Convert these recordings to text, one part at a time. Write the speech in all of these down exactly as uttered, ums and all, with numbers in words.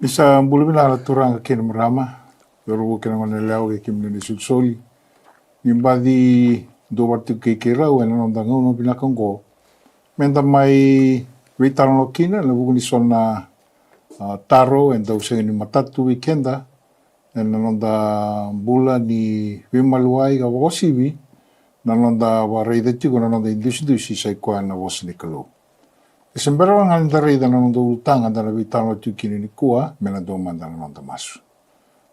Ni sa bula vinaka na turaga kei na marama, cauravou kei na goneyalewa kei kemuni na isolisoli. Ni baci duavata tiko kei keirau ena noda gauna vinaka oqo meda mai veitalanoa kina ena vuku ni so na, a, taro e dau sega ni matata tu vei keda ena noda bula ni veimaliwai ka vakauasivi na noda vakaraica tiko na noda idusidusi sa i koya na vosa ni Kalou. E se bera ga ni da raica na noda ulutaga da na veitalanoa tiko kina nikua, me na dua mada na noda masu.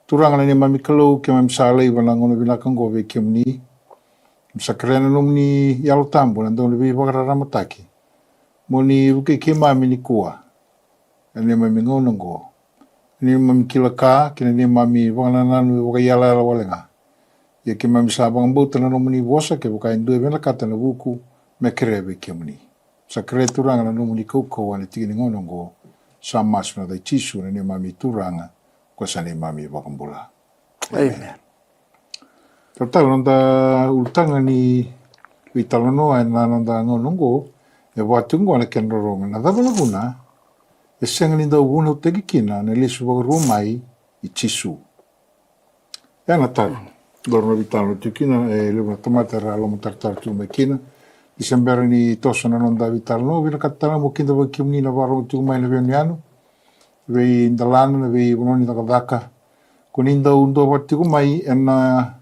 Turaga na neimami Kalou, keimami sa laiva na gauna vinaka oqo vei kemuni. Keimami sa kerea na nomuni Yalo Tabu na dau na veivakararamataki mo ni vukei keimami nikua ena neimami gauna oqo, ena neimami kila ka kei na neimami vakanananu vakaiyalayala wale ga. Ia keimami sa vakabauta na nomuni vosa kevaka e dua e vinakata na vuku me kerea vei kemuni. Sa kerea, Turaga, na nomuni kaukauwa ena tiki ni gauna oqo. Sa masu ena yaca i Jisu na neimami Turaga, ko sa neimami iVakabula. Amen. Talatala, noda ulutaga ni veitalanoa ena noda gauna oqo e vaka tiko oqo na kena rorogo: na cava na vuna e sega ni dau vunautaki kina na lesu vakarua mai i Jisu? Ia na taro daru na veitalanoa tiko kina, e levu na tamata era lomatarotaro tiko mai kina. Ni se bera ni toso na noda veitalanoa, vinakata tale ga mo kidavaki kemuni na vakarorogo tiko mai ena veiyanuyanu, veidelana, na veivanua ni cakacaka, ko ni dau duavata tiko mai ena,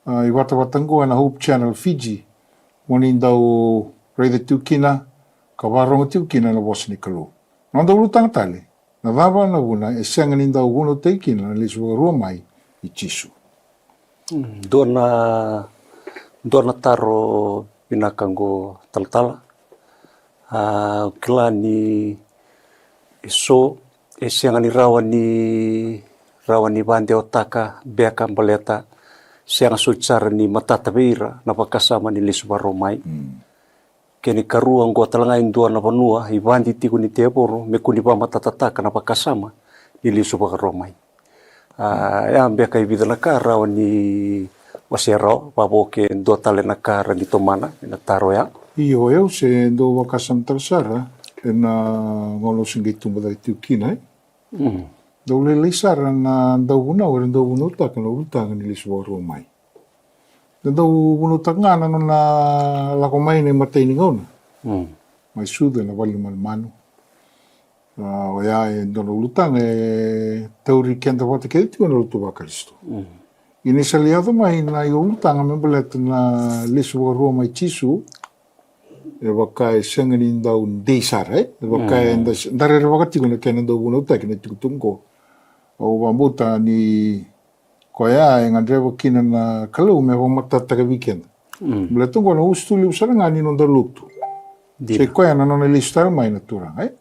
a, ivatavata oqo ena Hope Channel Fiji, mo ni dau raica tiko kina ka vakarorogo tiko kina na vosa ni Kalou. Noda ulutaga tale: na cava na vuna e sega ni dau vunautaki kina na lesu vakarua mai i Jisu? Mm, dua na, dua na taro vinaka oqo, talatala. A, au kila ni e so e sega ni rawa ni, rawa ni vakadewataka beka baleta sega soti sara ni matata vei ira na vakasama ni lesu vakarua mai. Mm. Kena ikarua, oqo tale ga e dua na vanua e vadi tiko ni tevoro me kua ni vakamatatataka na vakasama ni lesu vakarua mai. A, ia beka e vica na ka rawa ni wasea rawa, vavo ke dua tale na ka rawa ni tomana ena taro ya. Io, au se dau vakasamataka sara ena gauna au se qai tubu cake tiko kina, e. Mm. Dau lailai sara na dauvunau era dau vunautaka na ulutaga ni lesu vakarua mai. Da dau vunautaka ga na nona lako mai na imatai ni gauna. Mm. Mai sucu ena vale ni manumanu. A, oya e dua na ulutaga e tauri keda vata kece tiko na lotu vaKarisito. Mm. Ia ni sa lai yaco mai na iulutaga me baleta na lesu vakarua mai Jisu, e vaka e sega ni dau dei sara, e? E vaka, mm, eda, da rerevaka tiko na kena dau vunautaki na itukutuku oqo. Au vakabauta ni koya e gadreva kina na Kalou me vakamatatataka vei keda. Mm. Baleta oqo na usutu levu sara ga ni noda lotu. Dina. Sa i koya na nona lesu tale mai na Turaga, e?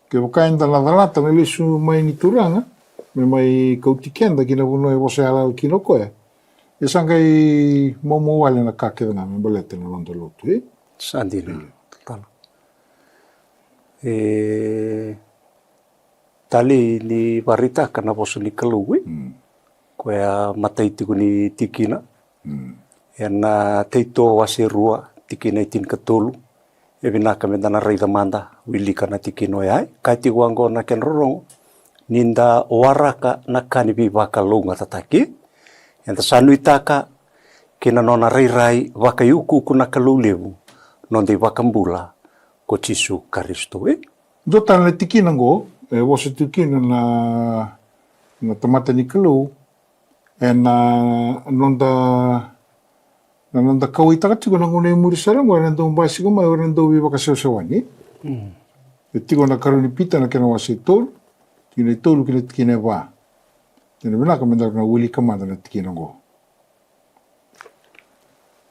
Kevaka eda na calata na lesu mai ni Turaga me mai kauti keda ki na vanua e vosa yalayala kina o koya, e sa qai maumau wale na ka kece ga me baleta na noda lotu, e? Sa dina. Io. Tala. E, talei ni vakaraitaka na vosa ni Kalou, e? Mm. Koya matai tiko ni tikina. Mm. Ena Taito wase rua, tikina e tinikatolu. E vinaka meda na raica mada, wilika na tikina oya. Kaya tiko oqo na kena rorogo: ni da waraka na ka ni veivakalougatataki, eda sa nuitaka ki na nona rairai vakaiukuuku na Kalou levu, noda iVakabula ko Jisu Karisito, e? Dua tale na tikina oqo e vosa tiko kina na, na tamata ni Kalou ena noda, na noda kauwaitaka tiko na gauna e muri sara oqo, era na dau basika mai o ira na dau veivakasewasewani. Mm. E tiko na ikarua ni Pita na kena wase e tolu, tikina e tolu ki na tikina e va. Ena vinaka me daru na wilika mada na tikina oqo.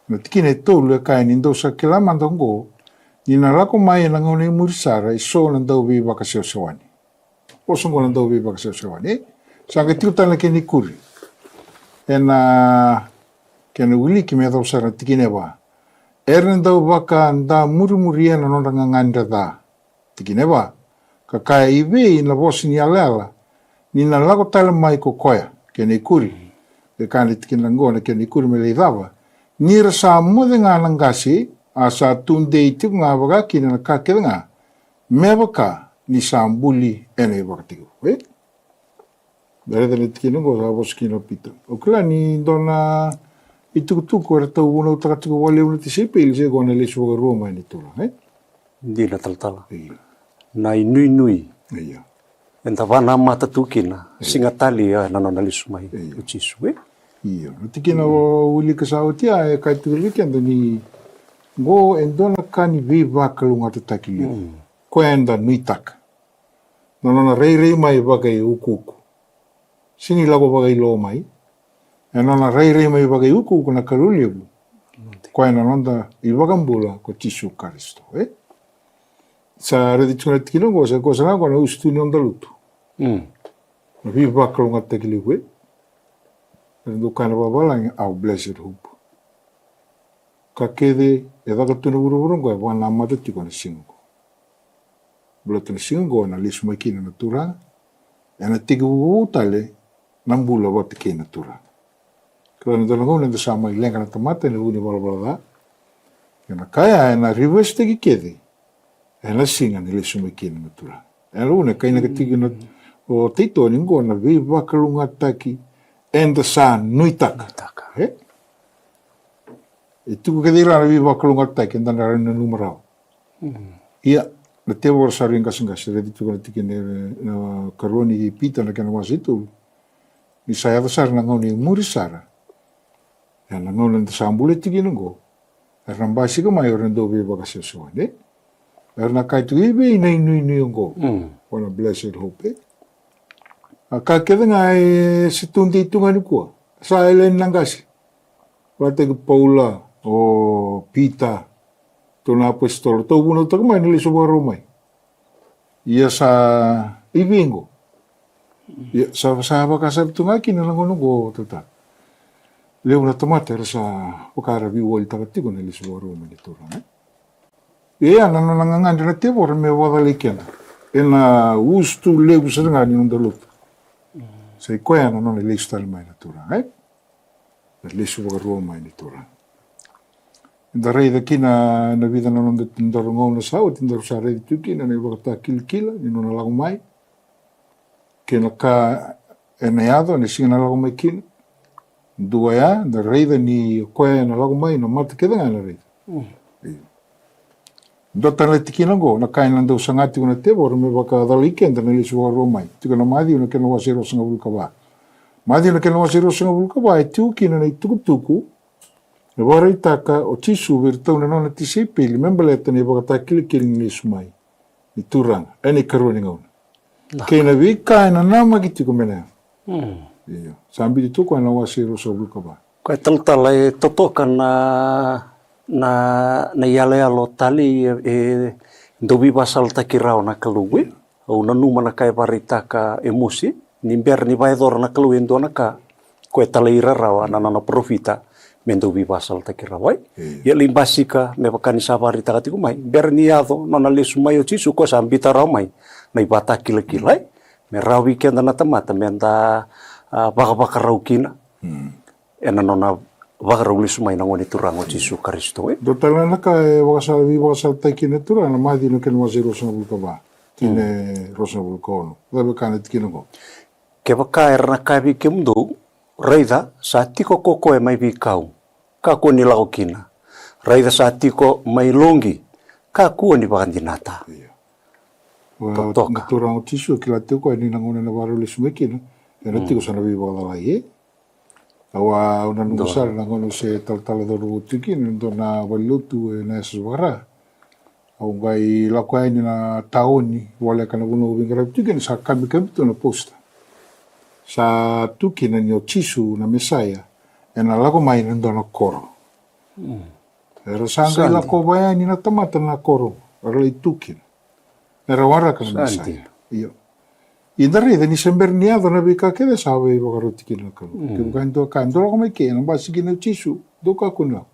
Na tikina e tolu e kaya: Ni dou sa kila mada oqo, ni na lako mai ena gauna e muri sara eso na dau veivakasewasewani. Vosa oqo na dau veivakasewasewani, e? Sa qai tiko tale na kena ikuri ena kena wiliki me yacova sara na tikina e va: Era na dau vakadamurimuria na nodra gagadre ca. Tikina e va: Ka kaya, i vei na vosa ni yalayala ni na lako tale mai ko koya? Kena ikuri. E kaya na tikina oqo na kena ikuri me lai cava? Ni ra sa moce ga na qase, a sa tudei tiko ga vakakina na ka kece ga, me vaka ni sa buli ena ivakatekivu, e? Da raica na tikina oqo sa vosa kina o Pita. O kila ni dua na itukutuku era tau vunautaka tiko vakalevu na tisaipeli se ko na lesu vakarua mai ni Turaga, e? Dina talatala. Io. Na inuinui. Io. Eda vanamata tu kina, io, siga tale ena nona lesu mai, io, o Jisu, e? Io. Na tikina o wilika sa oti ya e kaya tiko vei keda ni qo e dua na ka ni veivakalougatataki levu. Mm. Koya eda nuitaka. Na nona rairai mai vakaiukuuku. Sega ni lako vakailoa mai. E nona rairai mai vakaiukuuku na Kalou levu. Koya na noda iVakabula ko Jisu Karisito, e? Sa raici tiko na tikina oqo, sa koya sara ga na usutu ni noda lotu. Mm. Na veivakalougatataki levu, e? Era dau kaya na vavalagi, our blessed hope. Ka kece e caka tu na vuravura oqo e vakanamata tiko na siga oqo. Baleta na siga oqo ena lesu mai kina na Turaga, ena tekivu vou tale na bula vata kei na Turaga. Kila ni dua na gauna eda sa mai leqa na tamata ena vuku ni valavala ca. Ia na ka ya ena reverse-taki kece ena siga ni lesu mai kina na Turaga. Ena vuna e kainaka tiko na, o Taito ni qo na veivakalougatataki eda sa nuitaka. Nuitaka. E? E tiko kece i ra na veivakalougatataki eda na rawa ni nanuma rawa. Mm. Ia, na tevoro sa rui qaseqase, raici tiko na tikina, na karua ni Pita na kena wase e tolu. Ni sa yaco sara na gauna e muri sara. Ia na gauna eda sa bula tiko kina oqo. Era na basika mai, era na dau veivakasewasewani. Era na kaya tiko, i vei na inuinui oqo? Mm. Ko na blessed hope, e? A ka kece ga e se tudei tu ga nikua. Sa yali na qase. Vakataki Paula, o Pita, tu na apositolo, tau vunautaka mai na lesu vakarua mai. Ia sa i vei qo? Ia sa, sa vaka sara tu ga kina na gauna oqo, tata. Levu na tamata era sa vaka era veiwalitaka tiko na lesu vakarua mai ni Turaga, e? Ia na nona gagadre na tevoro me vakacalai keda ena usutu levu sara ga ni noda lotu. Sa i koya na nona lesu tale mai na Turaga, e? Na lesu vakarua mai ni Turaga. Eda raica kina na vica na noda, nodaru gauna sa oti, daru sa raica tu kina na ivakatakilakila ni nona lako mai. Kei na ka ena yaco ena siga na lako mai kina. Dua ya, da raica ni koya ena lako mai, na mata kece ga ena raica. Mm. Io. Dua tale na tikina oqo, na ka ena dau saga tiko na tevoro me vakacalai keda na lesu vakarua mai. Tiko na Maciu na kena wase ruasagavulu ka va. Maciu na kena wase ruasagavulu ka va, e tiko kina na itukutuku e vakaraitaka o Jisu vei iratou na nona tisaipeli me baleta na ivakatakilakila ni lesu mai ni Turaga ena ikarua ni gauna. Kei na veika ena namaki tiko me na yaco. Mm. Io. Sa biuti tu koya na wase ruasagavulu ka va. Koya talatala e totoka na, na, na iyaloyalo talei e, e dau veivakasalataki rawa na Kalou, e? Au nanuma na ka e vakaraitaka e Mose, ni bera ni vakayacora na Kalou e dua na ka, koya e talai ira rawa na nona parofita me dau veivakasalataki rawa, e? Io. Ia lai basika me vaka ni sa vakaraitaka tiko mai, bera ni yaco nona lesu mai o Jisu, koya sa biuta rawa mai na ivakatakilakila, e? Me rawa vei keda na tamata meda, a, vakavakarau kina. Mm. Ena nona vakarau lesu mai na Gone Turaga o Jisu Karisito, e? Dua tale na ka e vakasala, veivakasalataki kina na Turaga, na Maciu na kena wase ruasagavulu ka va, tikina e ruasagavulu ka ono. Cava e kaya na tikina oqo? Kevaka era na kaya vei kemudou, raica, sa tiko ko koya mai veikau, kakua ni lako kina. Raica, sa tiko mai loqi, kakua ni vakadinata. Io. Totoka. Na Turaga o Jisu e kila tiko o koya ni na gauna ena vakarau lesu mai kina, ena tiko sa na veivakacalai, e? Au a, au nanuma sara na gauna au se talatala cauravou tiko kina, e dua na valenilotu ena yasa Vakara. Au qai lako yani na taoni, voleka na vanua au veiqaravi tiko kina, sa kamikami tu na poster. Sa tu kina ni o Jisu na Mesaia ena lako mai na dua na koro. Mm. Era sa qai lakova yani na tamata na koro, era lai tu kina. Era waraka na Mesaia. Io. Ia da raica ni se bera ni yaco na veika kece sa veivakaroti kina na Kalou. Mm. Kevaka e dua ka, dou lako mai ke, ena basika kina o Jisu, dou kakua ni lako.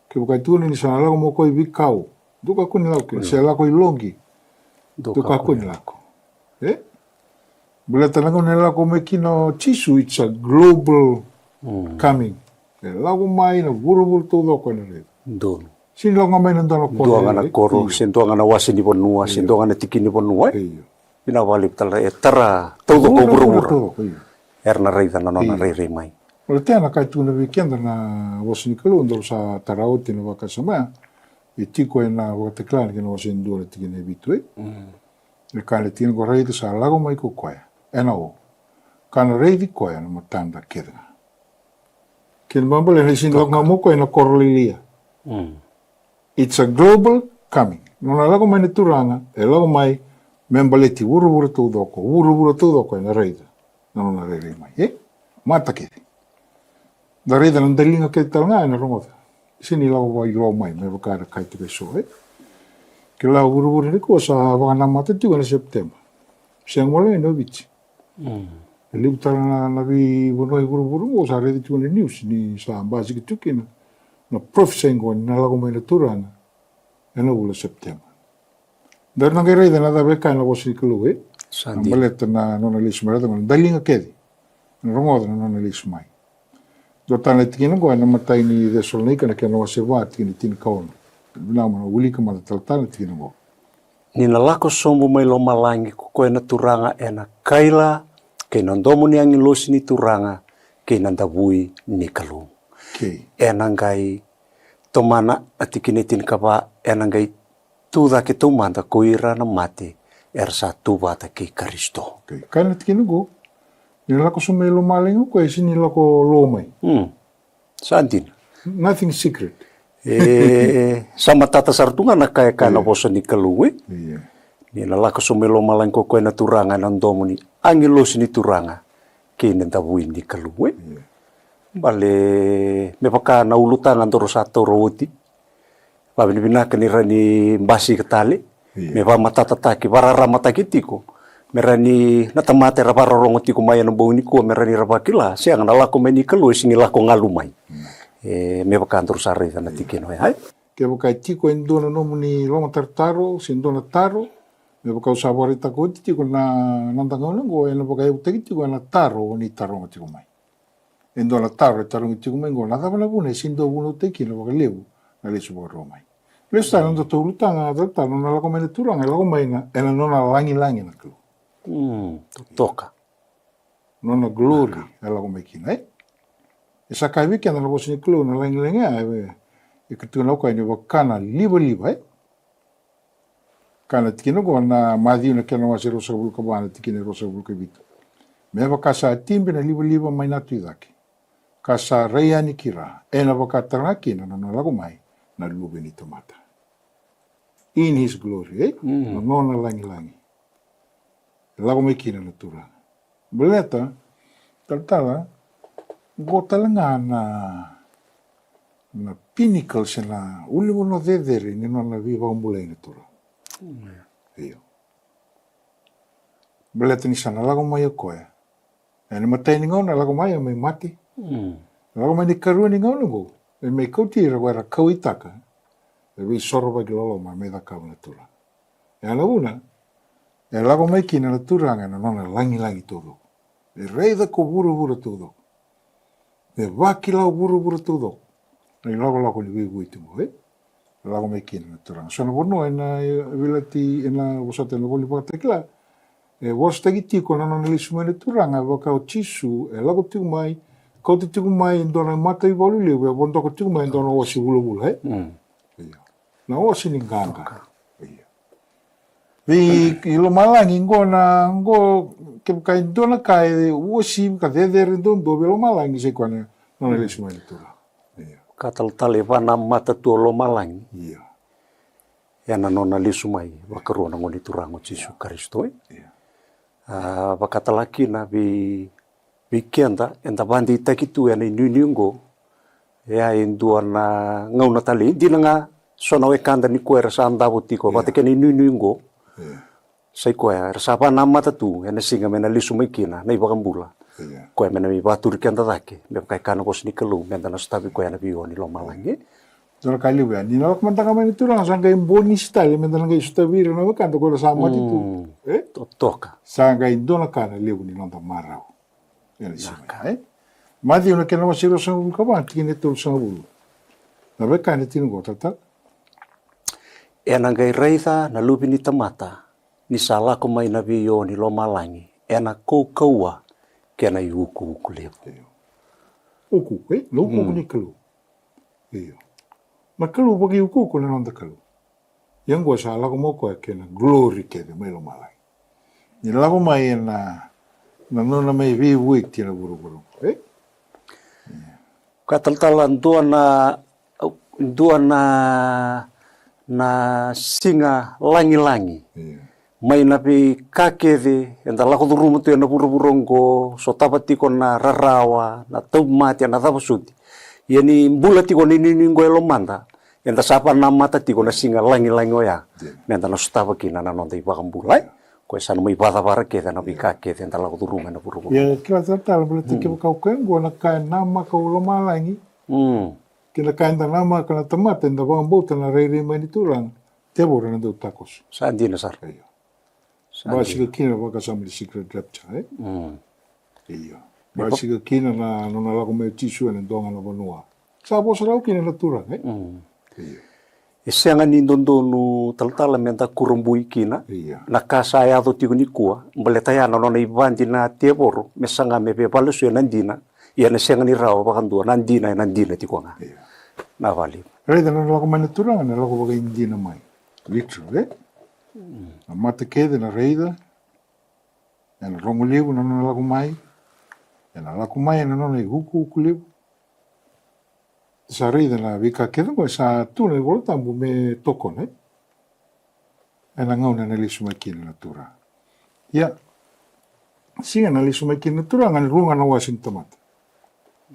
Kevaka e tukuna ni sa na lako mai o koya i veikau, dou kakua ni lako kina. Se lako i loqi, dou kakua ni lako. E? Baleta na gauna e lako mai kina o Jisu, it's a global coming. E lako mai na vuravura taucoko ena raica. Donu. Sega ni lako ga mai na dua na koro. Dua ga na koro, se dua ga na wase ni vanua, se dua ga na tiki ni vanua, e? Io. Vinaka vakalevu tale, e tara taucoko o vuravura. Taucoko, io. Era na raica na nona rairai mai. Baleta na ka e tukuna vei keda na vosa ni Kalou, daru sa tara oti na vakasama ya. E tiko ena Vakatakila na kena wase dua na tikina e vitu, e. Mm. E kaya na tikina qo, raica sa lako mai ko koya ena o, ka na raici koya na matada kece ga. Kena ibalebale na sega ni lako ga mai o koya ena koro lailai. Mm. It's a global coming. Nona lako mai na Turaga, e lako mai me baleti vuravura taucoko, vuravura taucoko ena raica na nona rairai mai, e? Mata kece. Da raica na daliga kece tale ga ena rogoca. Sega ni lako vakailoa mai me vaka era kaya tiko eso, e? Kila, vuravura nikua sa vakanamata tiko ena September. Sega walega ni o Viti. Mm. E levu tale na, na veivanua e vuravura qo sa raici tiko na news ni sa basika tiko kina na prophecy qo ni na lako mai na Turaga ena vula September. Daru na qai raica na cava e kaya na vosa ni Kalou, e? Sa dina. Baleta na nona lesu mai, raica na daliga kece. Na rogoca na nona lesu mai. Dua tale na tikina qo ena imatai ni Cesalonaika na kena wase va, tikina tinikaono. Vinaka mo na wilika mada talatala na tikina qo. Ni na lako sobu mai lomalagi ko koya na Turaga ena kaila kei na domo ni agilosi ni Turaga kei na davui ni Kalou. Okay. Ena qai tomana a tikina e tinikava, ena qai tu cake taumada ko ira na mate era sa tu vata kei Karisito. Okay. Kaya na tikina qo, ni na lako sobu mai lomalagi ko koya, e sega ni lako lo mai. Hmm. Sa dina. Nothing secret. E, sa matata sara tu ga na ka e kaya na vosa ni Kalou, e? Io. Ni na lako sobu mai lomalagi ko koya na Turaga ena domo ni agilosi ni Turaga kei na davui ni Kalou, e? Io. Bale, me vaka na ulutaga daru sa taura oti. Vavinavinaka ni ra ni basika tale. Io. Me vamatatataki, vararamataki tiko. Me ra ni na tamata era varorogo tiko mai ena bogi nikua, me ra ni ra vakila, sega, na lako mai ni Kalou e sega ni lako galu mai. Mm. E, me vaka daru sa raica na tikina oya, e? Kevaka e tiko e dua na nomuni lomatarotaro se dua na taro, me vaka au sa vakaraitaka oti tiko na, na noda gauna oqo, ena vakayavutaki tiko ena taro o ni taroga tiko mai. E dua na taro e tarogi tiko mai qo, na cava na vuna e sega ni dau vunautaki kina vakalevu na lesu vakarua mai? Lesu tale na noda ulutaga, talatala, nona lako mai na Turaga, e lako mai na, ena nona lagilagi na Kalou. Mm, totoka. Nona glory e lako mai kina, e? E sa kaya vei keda na vosa ni Kalou, na lagilagi ya, e, e tukuna o koya ni vaka na livaliva, e? Ka na tikina oqo na Maciu na kena wase ruasagavulu ka va na tikina e ruasagavulu ka vitu. Me vaka sa tibi na livaliva mai na tu i cake, ka sa rai yani ki ra, ena vaka tale ga kina na nona lako mai na Luve ni tamata. In his glory, e? Mm. Na nona lagilagi. E lako mai kina na Turaga. Baleta, talatala, qo tale ga na, na pinnacle se na ulunivanua cecere ni nona veivakabulai na Turaga. Mm. Io. Baleta ni sa na lako mai o koya. Ena imatai ni gauna e lako mai, e mai mate. Mm. E lako mai na ikarua ni gauna oqo, e mai kauti ira ko era kauaitaka e veisorovaki loloma me cakava na Turaga. E ya na vuna e lako mai kina na Turaga ena nona lagilagi taucoko. E raica ko vuravura taucoko. E vakila o vuravura taucoko na ilakolako ni veivueti oqo, e? E lako mai kina na Turaga. So na vanua ena, e, Veiyalayalati, ena vosota ena ivola ni Vakatakila, e vosataki tiko na nona lesu mai na Turaga, e vaka o Jisu e lako tiko mai, kauta tiko mai e dua na mataivalu levu, e vodoka tiko mai e dua na ose vulavula, e? Mm. Io. Na ose ni qaqa. Io. Vei, i lomalagi qo na, qo, kevaka e dua na ka e uasivi ka cecere duadua vei lomalagi, sai koya na nona lesu mai na Turaga. Io. Ka talatala, e vakanamata tu o lomalagi. Io. Ena nona lesu mai vakarua na Gone Turaga o Jisu Karisito, e? Io. A, vakatale kina vei, vei keda, eda vakadeitaki tu ena inuinui oqo. E a e dua na gauna tale, e dina ga, so na wekada nikua era sa davo tiko, io, vata kei na inuinui oqo. Io. Sai koya, era sa vakanamata tu ena siga me na lesu mai kina na iVakabula. Io. Koya me na mai vakaturi keda cake, me vaka e kaya na vosa ni Kalou, meda na sotavi koya ena veiwa ni lomalagi. Dua na ka levu ya, ni na lako mada ga mai na Turaga, sa qai bonisi tale meda na qai sotavi ira na wekada ko era sa mate tu. Mm. E? Totoka. Sa qai dua na ka na levu ni noda marau. Ena siga ya, e? Maciu na kena wase ruasagavulu ka va, tikina e tolusagavulu. Na vei kaya na tikina oqo, talatala? Ena qai raica na Luve ni tamata Ni sa lako mai na veiyawa ni lomalagi ena kaukauwa kei na iukuuku levu. Io. Ukuuku, e? Na ukuuku ni Kalou. Io. Na Kalou vakaiukuuku na noda Kalou. Ia oqo sa lako mai o koya kei na glory kece mai lomalagi. Ni lako mai ena, na nona mai veivueti ena vuravura oqo, e? Ka talatala, dua na, dua na, na siga lagilagi. Io. Mai na veika kece eda lako curuma tu ena vuravura oqo, sotava tiko na rarawa, na tauvimate, na cava soti. Ia ni bula tiko na inuinui oqo e lomada, eda sa vakanamata tiko na siga lagilagi oya. Io. Meda na sotava kina na noda iVakabula, e? Io. Koya sa na mai vakacavara kece na veika kece eda lako curuma ena vuravura. Ia, kila talatala, baleta kevaka o koya oqo na ka e namaka o lomalagi. Mm. Kei na ka eda namaka na tamata, eda vakabauta na rairai mai ni Turaga, tevoro ena dau takoso. Sa dina sara. Io. Sa dina. Basika kina na vakasama ni secret rapture, e? Mm. Io. Basika kina na nona lako mai o Jisu ena dua ga na vanua. Sa vosa rawa kina na Turaga, e? Mm. Io. E sega ni dodonu talatala meda kurabui kina. Io. Na ka sa yaco tiko nikua, baleta ya na nona ivadi na tevoro me saga me veivalesui ena dina. Ia na sega ni rawa vakadua, na dina ena dina tiko ga. Io. Na vale. Raica na lako mai na Turaga, na lako vakaidina mai. Literal, e? Mm. Na mata kece na raica, ena rogo levu na nona lako mai, ena lako mai ena nona iukuuku levu. Sa raica na veika kece oqo sa tu na iVola Tabu me tokona, e? Ena gauna ena lesu mai kina na Turaga. Ia, siga ena lesu mai kina na Turaga, e rua ga na wase ni tamata.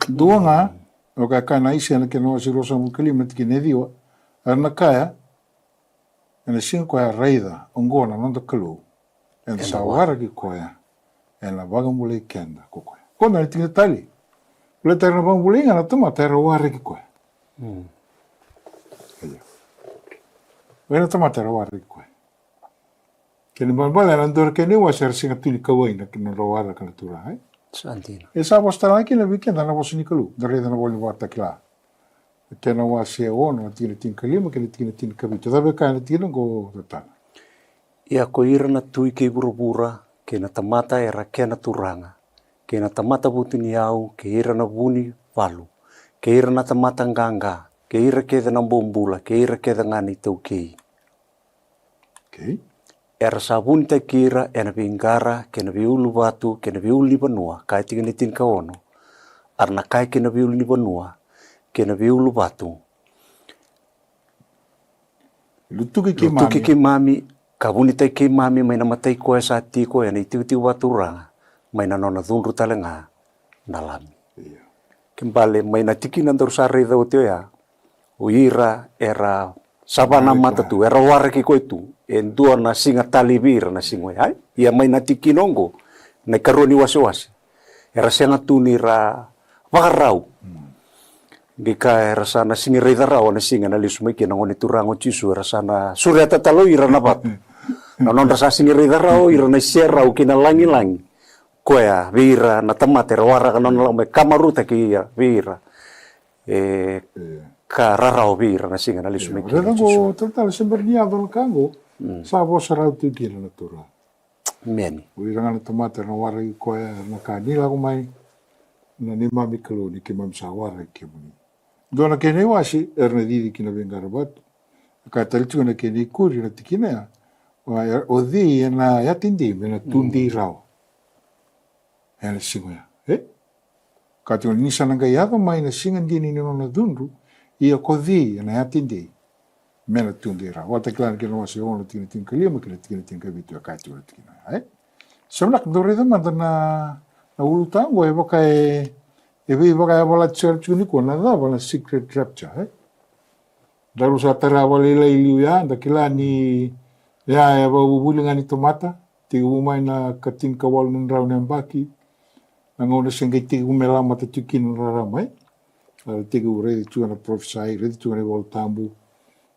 Dua ga, o koya e kaya na Aisea na kena wase ruasagavulu ka lima na tikina e ciwa, era na kaya, ena siga koya, raica, oqo na noda Kalou, eda sa waraki koya, ena vakabulai keda ko koya. Ko na tikina tale. Baleta era na vakabulai ga na tamata era waraki koya. Mm. Io. Ena tamata era waraki koya. Kena ibalebale ena dua na kena iwase era sega tu ni kauwai na nodra waraka na Turaga, e? Sa dina. E sa vosa tale ga kina vei keda na vosa ni Kalou, da raica na ivola ni Vakatakila. Na kena wase e ono, na tikina tinikalima kei na tikina tinikavitu. Cava e kaya na tikina oqo, talatala? Ia ko ira na tui kei vuravura, kei na tamata era kena turaga, kei na tamata vutuniyau, kei ira na vunivalu, kei ira na tamata qaqa, kei ira kece na bobula, kei ira kece ga na itaukei. Okay. Era sa vunitaki ira ena veiqara, kei na veiuluvatu, kei na veiulunivanua, kaya tiko na tinikaono. Era na kaya kei na veiulunivanua, kei na veiuluvatu, lutuki keimami, lutuki keimami, ka vunitaki keimami mai na mata i koya sa tiko ena itikotiko vakaturaga, mai na nona cudru tale ga na Lami. Io. Ke bale mai na tikina daru sa raica oti oya, o ira era sa vakanamata tu, era waraki koya tu, e dua na siga tale vei ira na siga oya. Ia mai na tikina oqo, na ikarua ni wasewase, era sega tu ni ra vakarau. Mm. Qai kaya era sa na sega ni raica rawa na siga ena lesu mai kina na Gone Turaga o Jisu, era sa na sureta tale o ira na vatu. Na nodra sa sega ni raica rawa o ira na iserau kei na lagilagi. Koya vei ira na tamata era waraka na nona lako mai, ka marautaki ira, vei ira. E, io, ka rarawa vei ira na siga ena lesu mai kina o Jisu. Raica oqo, talatala, se bera ni yaco na ka oqo, mm, sa vosa rawa tu kina na Turaga. Emeni. O ira ga na tamata era na waraki koya, era na kaya ni lako mai na neimami Kalou ni keimami sa waraki kemuni. Dua na kena iwase era na cici ki na veiqaravatu. E kaya tale tiko na kena ikuri na tikina ya, o cei ena yatedei me na tudei rawa ena siga oya, e? Ka tiko ni sa na qai yaco mai na siga dina ni nona cudru, ia ko cei ena yatedei me na tudei rawa. Vakatakila na kena wase ono, tikina tinikalima kei na tikina tinikavitu, e kaya tiko na tikina oya, e? Sa vinaka, dou raica mada na, na ulutaga oqo, e vaka e, e veivakayavalati sara tiko nikua na cava na secret rapture, e? Daru sa tara vakalailai liu ya, da kila ni ya e vakavuvuli ga ni tamata, tekivu mai na ka tinikawalu na drau na yabaki, na gauna se qai tekivu me lamata tiko kina na rarama, e? Era tekivu raica tiko na parofisai, raica tiko na iVola Tabu,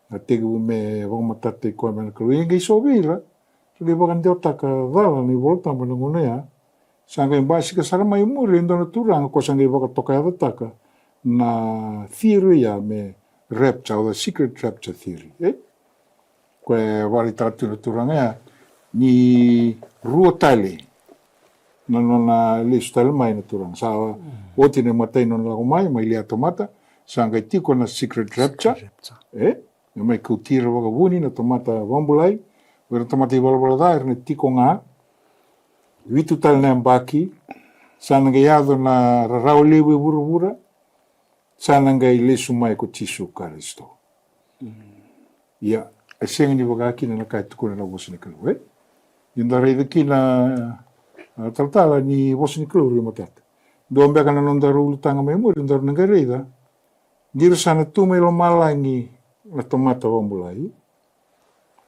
na tekivu me vakamatata tiko mai na Kalou. Ia qai so vei ira, ra qai vakadewataka cala na iVola Tabu ena gauna ya, sa qai basika sara mai muri e dua na turaga ko sa qai vakatokayacataka na theory ya me rapture, the secret rapture theory, e? Koya e vakaraitaka tu na turaga ya, ni rua tale na nona lesu tale mai na Turaga. Sa oti na imatai na nona lako mai, mai lia tamata, sa qai tiko na secret rapture. E? Me mai kauti ira vakavuni na tamata vakabulai, o ira na tamata ivalavala ca era na tiko ga, vitu tale na yabaki, sa na qai yaco na rarawa levu e vuravura, sa na qai lesu mai ko Jisu Karisito. Ia, e sega ni vaka kina na ka e tukuna na vosa ni Kalou, e? Ni da raica kina, a, talatala, ni vosa ni Kalou e matata. Dua beka na nodaru ulutaga mai muri, daru na qai raica. Ni ra sa na tu mai lomalagi na tamata vakabulai.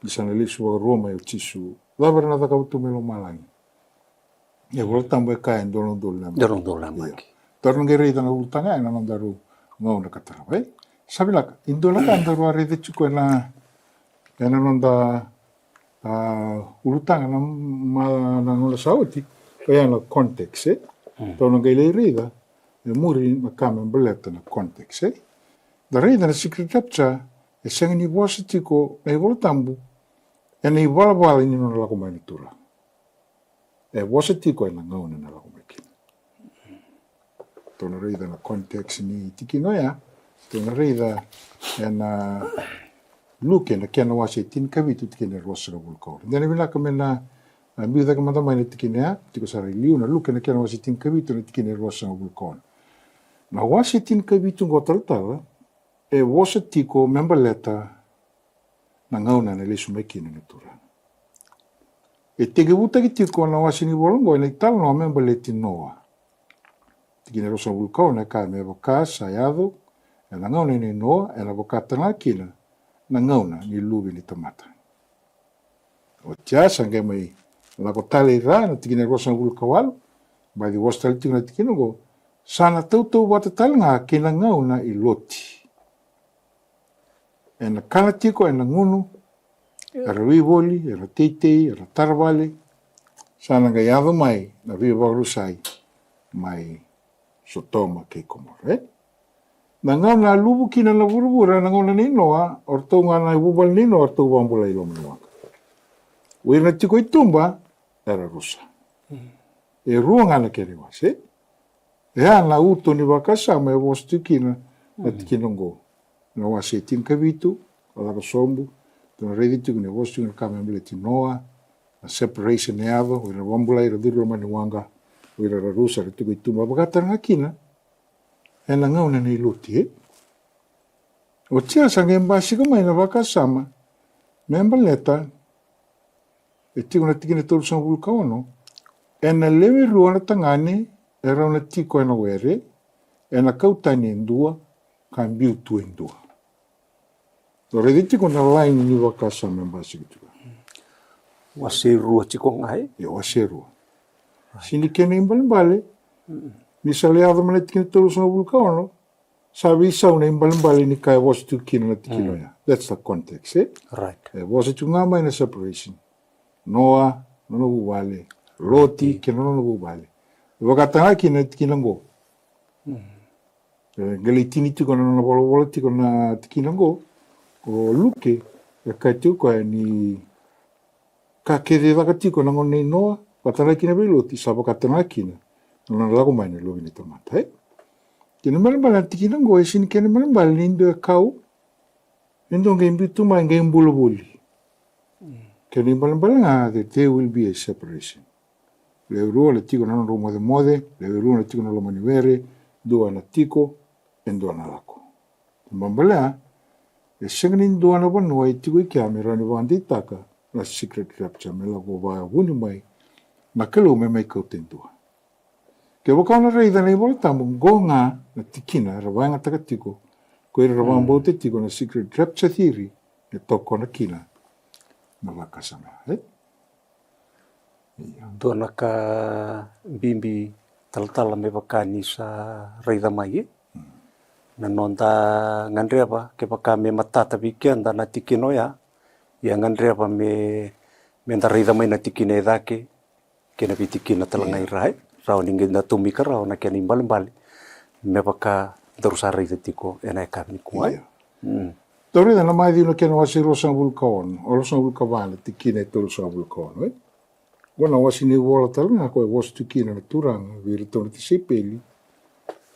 Ni sa na lesu vakarua mai o Jisu. Cava era na cakava tu mai lomalagi? E Vola Tabu e kaya e dua na udolu na yabaki. Dua na udolu na yabaki. Io. Daru na qai raica na ulutaga ena nodaru gauna ka tarava, e? Sa vinaka, e dua na ka daru a raica tiko ena, ena noda, a, ulutaga na, ma, na gauna sa oti, ka ya na context, e? Mm. Daru na qai lai raica e muri na ka me baleta na context, e? Da raica na secret rapture, e sega ni vosa tiko na iVola Tabu ena ivalavala ni nona lako mai na Turaga. E vosa tiko ena gauna ena lako mai kina. Tou na raica na context ni tikina oya. Tou na raica ena Luke na kena wase e tinikavitu, tikina e ruasagavulu ka ono. Dina vinaka me na, a, biu cake mada mai na tikina ya, tiko sara i liu, na Luke na kena wase e tinikavitu, na tikina e ruasagavulu ka ono. Na wase e tinikavitu qo, talatala, e vosa tiko me baleta na gauna ena lesu mai kina na Turaga. E tekivutaki tiko na wase ni vola oqo ena italanoa me baleti Noa. Tikina e ruasagavulu ka ono e kaya, me vaka sa yaco ena gauna nei Noa, ena vaka talega kina na gauna ni Luve ni tamata. Oti ya sa qai mai lako tale i ra na tikina e ruasagavulu ka walu, baci vosa tale tiko na tikina oqo, sa na tautauvata talega kei na gauna i Loti. Ena kana tiko, ena gunu, era veivoli, era teitei, era taravale, sa na qai yaco mai na veivakarusai mai Sotoma kei Komora, e? Na gauna a luvu kina na vuravura, na gauna nei Noa, o ratou ga na vuvale nei Noa, o ratou vakabulai i loma ni waqa. O ira na tiko i tuba, era rusa. Mm. E rua ga na kena iwase, e? E a na uto ni vakasama e vosa tiko kina na, mm, tikina oqo. Na wase e tinikavitu, a caka sobu, tou na raica tiko ni vosa tiko na ka me baleti Noa, na separation e yaco, o ira na vakabulai era curu loma ni waqa, o ira era rusa era tiko i tuba, vakatalega kina ena gauna nei Loti, e? Oti ya sa qai basika mai na vakasama me baleta, e tiko na tikina e tolusagavulu ka ono, ena lewe rua na tagane e rau na tiko ena were, ena kau tani e dua, ka biu tu e dua. Tou raica tiko na laini ni vakasama e basika tiko. Wase rua tiko ga, e? Io, wase rua. Right. Sega ni kena ibalebale, mm, ni sa lai yaco mai na tikina e tolusagavulu ka ono, sa veisau na ibalebale ni ka e vosa tiko kina na tikina oya. Mm. That's the context, e? Right. E vosa tiko ga mai na separation. Noa, nona vuvale. Loti, mm, kei na nona vuvale. Vakatalega kina na tikina oqo. Mm. E qai lai tini tiko na nona volavola tiko na tikina oqo o Luke, e kaya tiko o koya ni ka kece e caka tiko na gauna nei Noa, vakatalega kina vei Loti, sa vakatalega kina na nona lako mai na Luve ni tamata, e? Kena ibalebale na tikina oqo, e sega ni kena ibalebale ni dua e kau, e dua qai biu tu mai, qai bula voli. Mm. Kena ibalebale ga that there will be a separation. Lewe rua na tiko na nodrau mocemoce, lewe rua na tiko na loma ni were, dua na tiko, e dua na lako. Kena ibalebale, e sega ni dua na vanua e tiko i kea me rawa ni vakadeitaka na secret rapture, me lako vakavuni mai na Kalou me mai kauta e dua. Kevaka o na raica na iVola Tabu, qo ga na tikina era vakayagataka tiko ko ira era, mm, vakabauta tiko na secret rapture theory, e tokona kina na vakasama, e? Io. Dua na ka bibi talatala me vaka ni sa raica mai, e? Mm. Na noda gadreva, kevaka me matata vei keda na tikina oya, ia gadreva me, me da raica mai na tikina e cake, kei na veitikina tale ga i ra, e? Rawa ni qai da tomika rawa na kena ibalebale me vaka daru sa raica tiko ena yakavi nikua, e? Io. Mm. Dou raica na Maciu na kena wase ruasagavulu ka ono, ruasagavulu ka va na tikina e tolusagavulu ka ono, e? Oqo na wase ni vola tale ga ko e vosa tu kina na Turaga vei iratou na tisaipeli,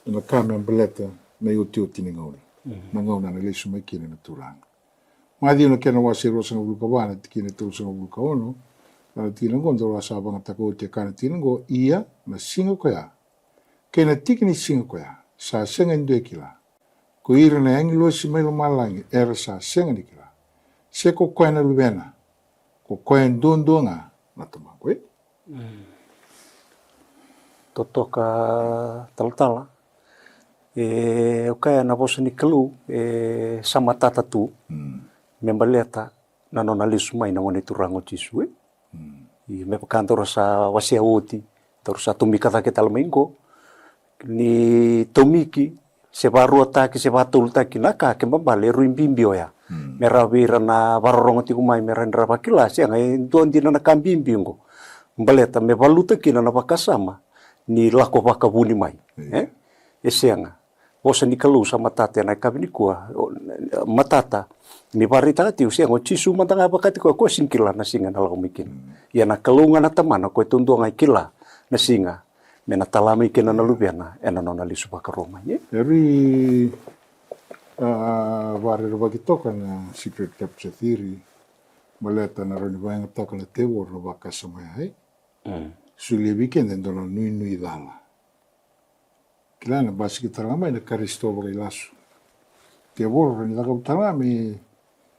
na ka me baleta na iotioti ni gauna. Na gauna na lesu mai kina na Turaga. Maciu na kena wase ruasagavulu ka va na tikina e tolusagavulu ka ono, na tikina oqo dou sa vagataka oti e ka na tikina oqo, ia na siga koya kei na tiki ni siga koya sa sega e dua e kila, ko ira na agilosi mai lomalagi era sa sega ni kila, se ko koya na Luvena, ko koya duadua ga na Tamaqu, e? Totoka talatala. E, o kaya na vosa ni Kalou e sa matata tu me baleta na nona lesu mai na Gone Turaga o Jisu, e? Ia me vaka daru sa wasea oti, daru sa tomika cake tale mai qo, ni tomiki se varuataki se vatolutaki na ka ke babale e rui bibi oya. Me rawa vei ira na varorogo tiko mai me rawa ni ra vakila, sega, e dua dina na ka bibi oqo. Baleta me valuta kina na vakasama ni lako vakavuni mai. E sega. Vosa ni Kalou sa matata ena yakavi nikua, matata ni vakaraitaka tiko, sega, o Jisu mada ga vakati koya, koya sega ni kila na siga ena lako mai kina. Ia na Kalou ga na Tamana, koya duadua ga e kila na siga me na tala mai kina na Luvena ena nona lesu vakarua mai. E rui varerevaki toka na secret capture theory, baleta na rawa ni vakayagataka na tevoro na vakasama ya, e? Solia vei keda e dua na nuinui cala. Kila na basika tale ga mai na Karisito vakailasu. Tevoro rawa ni cakava tale ga me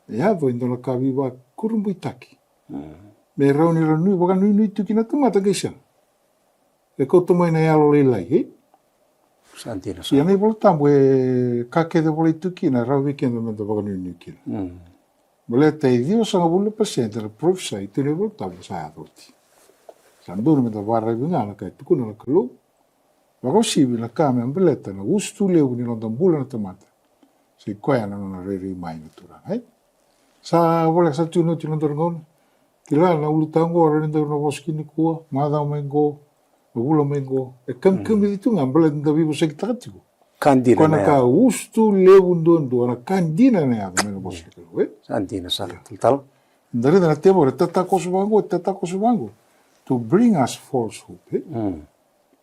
yaco e dua na ka veivakurabuitaki. Me rawa ni ra nui vakanuinui tu kina na tamata qai sega. E kauta mai na yalo lailai, e? Sa dina sara. Ia na iVolatabu e ka kece volai tu kina e rawa vei keda me da vakanuinui kina. Baleta e ciwasagavulu na pasede na parofisai tu ena iVolatabu sa yaco oti. Sa dodonu me da vakararavi ga na ka e tukuna na Kalou. Vakauasivi na ka me baleta na usutu levu ni noda bula na tamata. Sa i koya na nona rairai mai na Turaga, e? Sa voleka sa tu na oti na nodaru gauna. Kila na ulutaga oqo rawa ni daru na vosa kina nikua, macawa mai qo, na vula mai qo. E kamikamica tu ga baleta da veivosakitaka tiko. Ka dina na ka usutu levu duadua, na ka dina na yaco mai na vosa ni Kalou, e? Sa dina sara, talatala. Da raica na tevoro e tatakoso vaqo, e tatakoso vaqo. To bring us false hope, e?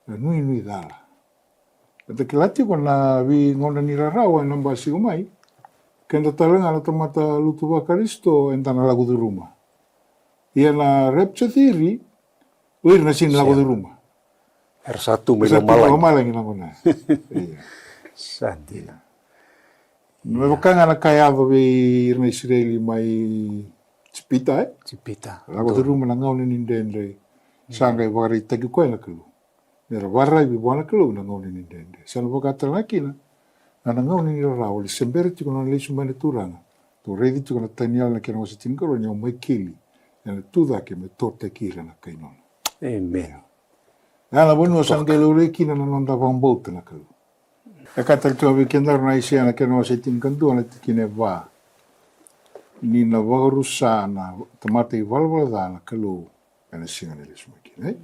Na nuinui cala. Eda kila tiko na veigauna ni rarawa ena basika mai. Keda tale ga na tamata lotu vaKarisito eda na lako curuma. Ia na rapture theory, o ira na sega ni lako curuma. Era sa tu mai lomalagi na gauna. Sa dina. Me vaka ga na ka yaco vei ira na Isireli mai Ijipita, e? Ijipita. Lako curuma na gauna ni dredre. Sa qai vakaraitaki koya na Kalou. Era vakararavi vua na Kalou na gauna ni dredre. Sa na vaka tale ga kina na gauna ni rarawa, ni se bera tiko na nona lesu mai na Turaga. Tou raici tiko na Taniela na kena wase tinikarua ni o mai keli ena tu cake me torotaki ira na kai nona. Emeni. Ya na vanua sa qai laurai kina na noda vakabauta na Kalou. E ka tale tu ga vei kedaru na Aisea na kena wase tinikadua na tikina e va, ni na vakarusa na tamata ivalavala ca na Kalou ena siga ni lesu mai kina, e?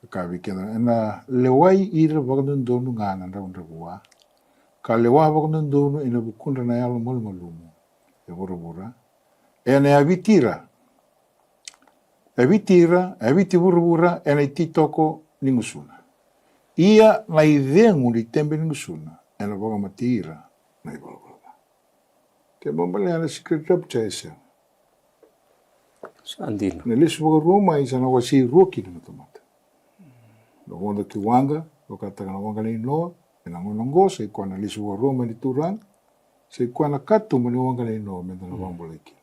E ka vei keda, ena lewai ira vakadodonu ga na dravudravua, ka lewa vakadodonu ena vukudra na yalo malumalumu e vuravura, ena yaviti ira, yaviti ira, yaviti vuravura ena ititoko ni gusuna. Ia na icegu ni tebe ni gusuna ena vakamatei ira na ivalavala ca. Ke baleta na secret rapture e sega. Sa dina. Na lesu vakarua mai sa na wasei rua kina na tamata. Na vodo ki waqa, vakataka na waqa nei Noa, ena gauna oqo sa i koya na lesu vakarua mai ni Turaga, sa i koya na katuba ni waqa nei Noa me da na vakabulai kina.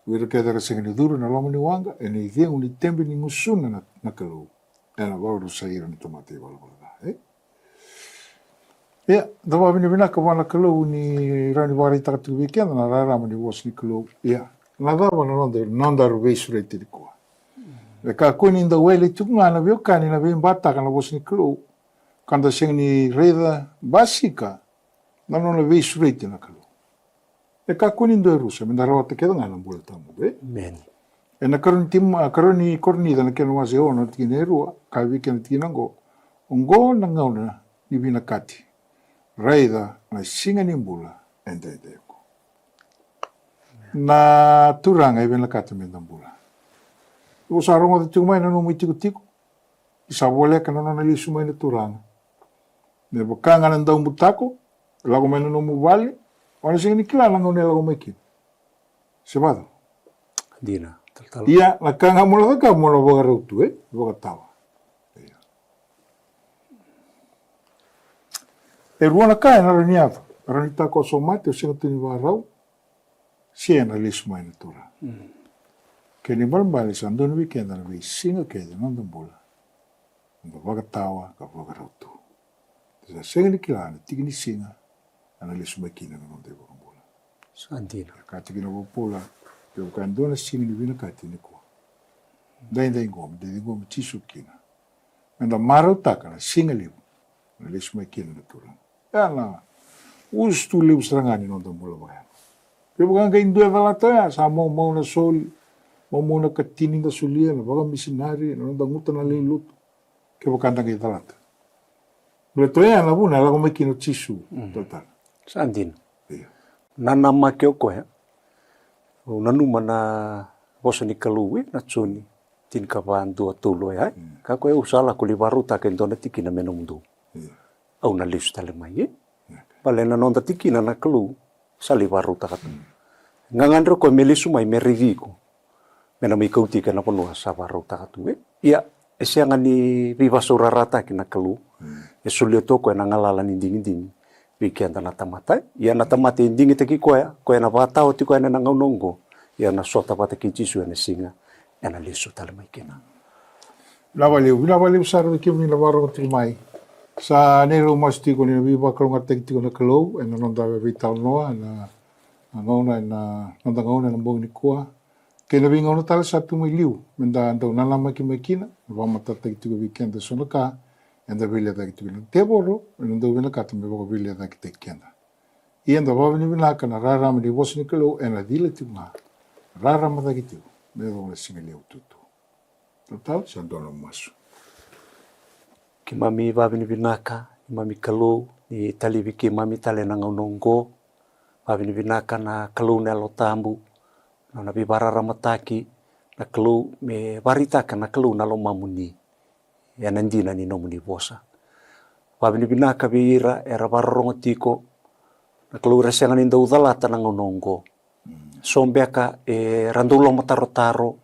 O ira kece era sega ni curu ena loma ni waqa, ena icegu ni tebe ni gusuna na, na Kalou. Ena vakarusai ira na tamata ivalavala ca, e? Ia, da vakavinavinaka vua na Kalou ni rawa ni vakaraitaka tiko vei keda na rarama ni vosa ni Kalou. Ia, na cava na noda, nodaru veisureti nikua? E kakua ni da wele tiko ga na veiwekani na veibataka na vosa ni Kalou, ka da sega ni raica basika na nona veisureti na Kalou. E kakua ni dua e rusa, me da rawata kece ga na bula tawamudu, e? Emeni. Ena karua ni Tim-, a, karua ni Korinica na kena wase ono na tikina e rua, ka vei kena tikina oqo. Oqo na gauna ni vinakati. Raica na siga ni bula edaidai oqo. Na Turaga e vinakata meda bula. Au sa rogoca tiko mai na nomu itikotiko, ni sa voleka na nona lesu mai na Turaga. Me vaka ga na daubutako, lako mai na nomu vale, o na sega ni kila na gauna e lako mai kina. Se vacava? Dina, talatala. Ia, na ka ga mo na cakava mo na vakarau tu, e? Vakatawa. Ia. E rua na ka ena rawa ni yaco. Rawa ni takoso mate, o sega tu ni vakarau, se na lesu mai na Turaga. Kena ibalebale sa donu vei keda na veisiga kece na noda bula. Noda vakatawa ka vakarau tu. Sa sega ni kila na tiki ni siga ena lesu mai kina na noda iVakabula. Sa dina. E kaya tiko kina o Paula, kevaka e dua na siga ni vinakati nikua. Daidai qo, meda ciqomi Jisu kina. Meda marautaka na siga levu ena lesu mai kina na Turaga. Ia na usutu levu sara ga ni noda bula vakayalo. Kevaka qai dua e calata oya, sa maumau na soli, maumau na katini da solia, na vakamisinari, na noda guta na lewe ni lotu. Kevaka da qai calata. Baleta oya na vuna e lako mai kina o Jisu, talatala. Sa dina. Io. Nanamaki o koya. Au nanuma na vosa ni Kalou, e, na Joni tinikava, dua, tolu, e, e. Ka koya, au sa lako lai vakarautaka e dua na tikina me nomudou. Io. Au na lesu tale mai, e. Io. Baleta na noda tikina na Kalou sa lai vakarautaka tu. Gagadre o koya me lesu mai me raici iko, me na mai kauti iko ena vanua sa vakarautaka tu, e. Ia, e sega ni veivakasaurarataki na Kalou. E solia tu o koya na galala ni digidigi vei keda na tamata, e. Ia na tamata e digitaki koya, koya ena vakatawa tiko yani ena gauna oqo. Ia na sota vata kei Jisu ena siga ena lesu tale mai kina. Vinaka vakalevu, vinaka vakalevu sara vei kemuni na vakarorogo tiko mai. Sa neirau masu tiko ni na veivakalougatataki tiko na Kalou ena noda veitalanoa ena gauna, ena noda gauna ena bogi nikua. Kei na veigauna tale sa tu mai liu meda dau nanamaki mai kina, na vakamatatataki tiko vei keda eso na ka eda veilecayaki tiko kina. Na tevoro ena dau vinakata me vakaveilecayakitaki keda. Ia da vakavinavinaka na rarama ni vosa ni Kalou ena cila tiko ga, rarama cake tiko me yacova na siga levu tutu. Talatala, sa dua na masu. Keimami vakavinavinaka, keimami Kalou, ni talevi keimami tale ena gauna oqo. Vakavinavinaka na Kalou na Yalo Tabu, na nona veivakararamataki, na Kalou me vakaraitaka na Kalou na lomamuni ena dina ni nomuni vosa. Vakavinavinaka vei ira era vakarorogo tiko, na Kalou, era sega ni dau calata na gauna oqo. So beka era dau lomatarotaro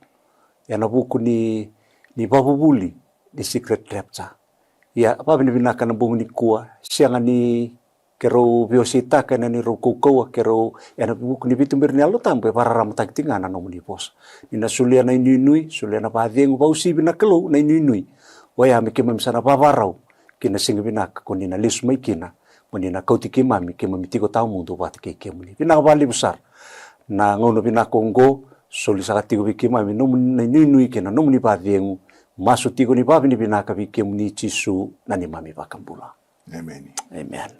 ena vuku ni, ni vakavuvuli ni secret rapture. Ia, vakavinavinaka na bogi nikua, sega ni keirau veiwaseitaka ena neirau kaukauwa, keirau, ena vuku ni veituberi ni Yalo Tabu e vakararamataki tiko ga na nomuni vosa. Ni na solia na inuinui, solia na vakacegu, vakauasivi na Kalou na inuinui. Oya me keimami sa na vavarau ki na siga vinaka ko ni na lesu mai kina, mo ni na kauti keimami, keimami tiko tawamudu vata kei kemuni. Vinaka vakalevu sara na gauna vinaka oqo, soli saka tiko vei keimami nomuni na inuinui kei na nomuni vakacegu. Masu tiko ni vakavinavinaka vei kemuni Jisu na neimami iVakabula. Emeni. Emeni.